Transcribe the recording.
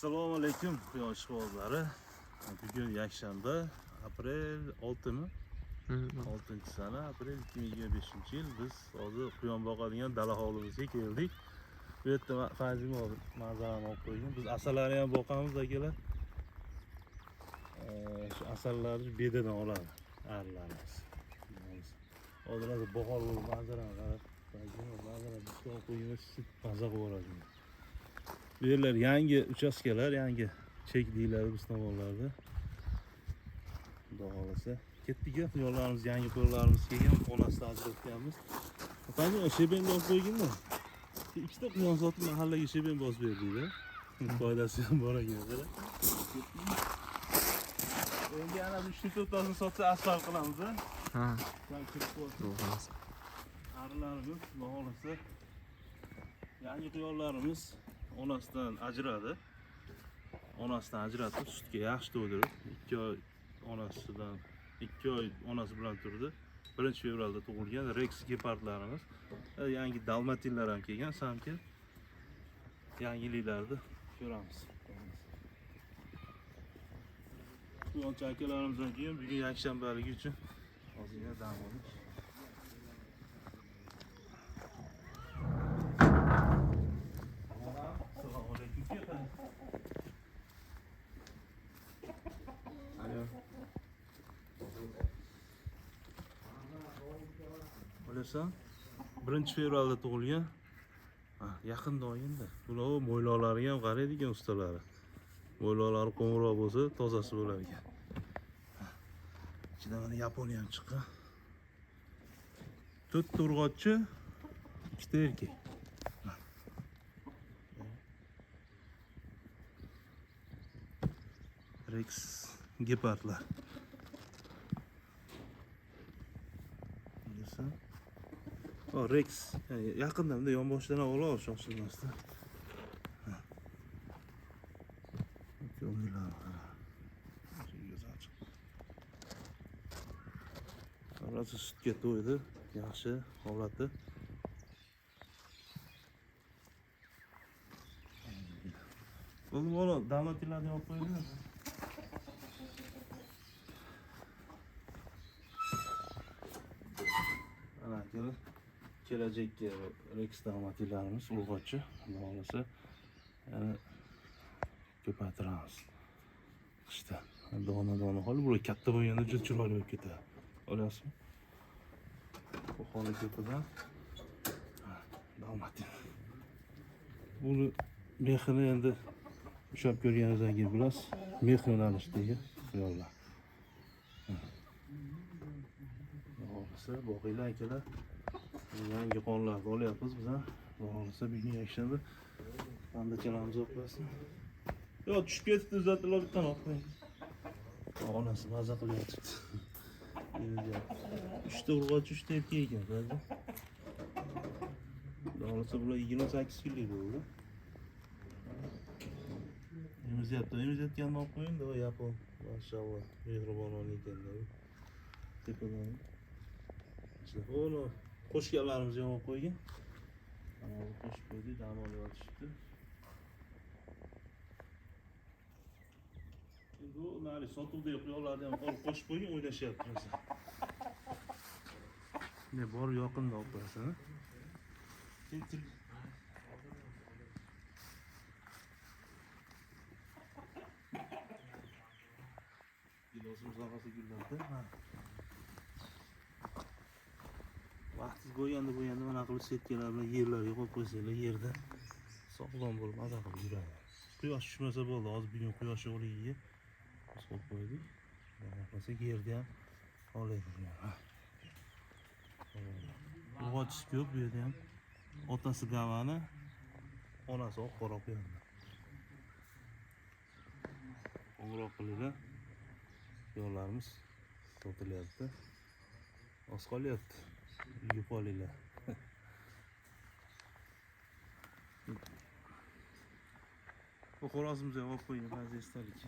Assalomu alaykum quyosh ishqibozlari. Bugun yakshanba, aprel 6mi? 6 sana, aprel 2025-yil. Biz hozir quyon boqadigan dala hovlimizga keldik. Bu yerda Fazim manzarani olib qo'ygan. Biz asalari ham boqamiz akalar. Shu asallarni bedadan oladi arilarimiz. Hozir hozir bahor bo'lib manzarani qarab, Fazim manzara bitta olib qo'ygan, sut maza qilib yuboradi. Bu yerlar yangi uchastkalar, yangi chek deyiladi biz tomonlarda. Xudo xohlasa. Ketdik, quyonlarimiz, yangi quyonlarimiz kelgan, onasini ajratganmiz. Fazim, shebenni olib qo'yginmi? Ikkita quyon sotib mahallaga sheben bosib berdik-da. Foydasi ham bor ekan. Qara. Endi ana 3-4tasini sotsa asfalt qilamiz, a? Ha, Sal kirib qolsin. to'g'ri. Arilarimiz, xudo xohlasa, yangi quyonlarimiz onasidan ajradi. Onasidan ajratib, sutga yaxshi to'ydirib, 2 oy onasidan 2 oy onasi bilan turdi. 1 fevralda tug'ilgan Rex gepardlarimiz. Yangi dalmatinlar ham kelgan, samka. Yangiliklarni ko'ramiz. Quyonchi akalarimizdan keyin bugun yakshanbaligi uchun ozgina dam olish. Assalomu alaykum. Alo. Bilasan, 1 fevralda tug'ilgan. Ha, yaqinda oyinda. Bular mo'yloqlariga ham qaraydi ekan ustalari. Mo'yloqlari qo'ng'iroq bo'lsa, tozasi bo'lar ekan. Ichida mana Yaponiya ham chiqqan. 4 urg'ochi, 2 erkak. Rex gepardlar. Bilasan? O Rex, yaqindan bunday yonboshidan ham olib shoshilmasdan. Ko'ngillar qara. Go'zal chiqdi. Rosa sutga to'ydi, yaxshi holati. Bo'ldi, bola, dalmatinlarni olib qo'yinglar. Ana akalar, kelajakka Rex dalmatinlarimiz urg'ochi, xudo xohlasa, yana ko'paytiramiz. Qishda dona-dona holi bular katta bo'lganda juda chiroyli bo'lib ketadi. Olyapsizmi? Bu holi ko'pidan dalmatin. Buni mexini endi ushlab ko'rganingizdan keyin bilasiz, mex yo'nalishdagi quyonlar. Xudo xohlasa, boqinglar akalar. Yangi qonlarni olyapmiz biz ham. Xudo xohlasa bugun yakshanba pandachalarimiz olib qo'yasin. Yo, tushib ketibdi, uzatilib bittani olib qo'ying. Onasi maza qilib yotibdi. 3 ta urg'ochi, 3 ta erkak ekan, hozir. Xudo xohlasa bular 28 kunlik bo'ldi. Emizyapti, emizayotganini olib qo'ying-da, yapon. Mashalloh, mehribon ona ekanda bu. Tepadan. Uni qo'shganlarimizni ham olib qo'ygan. Mana bu qo'shib qo'ydik, dam olib yotishibdi. Endi u nari sotuvdagi quyonlarni ham olib qo'shib qo'ygan, o'ynashyapti rosa. Ne bor yoqinda olib qo'yasan, ha? Keyin Gilosimiz og'asi gullardi. Ha. Vaqtingiz bo'lganda mana qilib setkalar bilan yerlarga qo'yib qo'ysanglar, yerda sog'lom bo'lib maza qilib yuradi. Quyosh tushmasa bo'ldi. Hozir bugun quyosh yo'qligiga biz qo'yib qo'ydik. Xudo xohlasa yerda ham oladi. Urg'ochisi ko'p bu yerda ham. Otasi gavani, onasi oq qora quyonda. Qo'ng'iroq qilinglar. Quyonlarimiz sotilyapti. Oz qolyapti. Yeb olinglar. Bu xo'rozimizni ham olib qo'ying, ba'zi esdalik.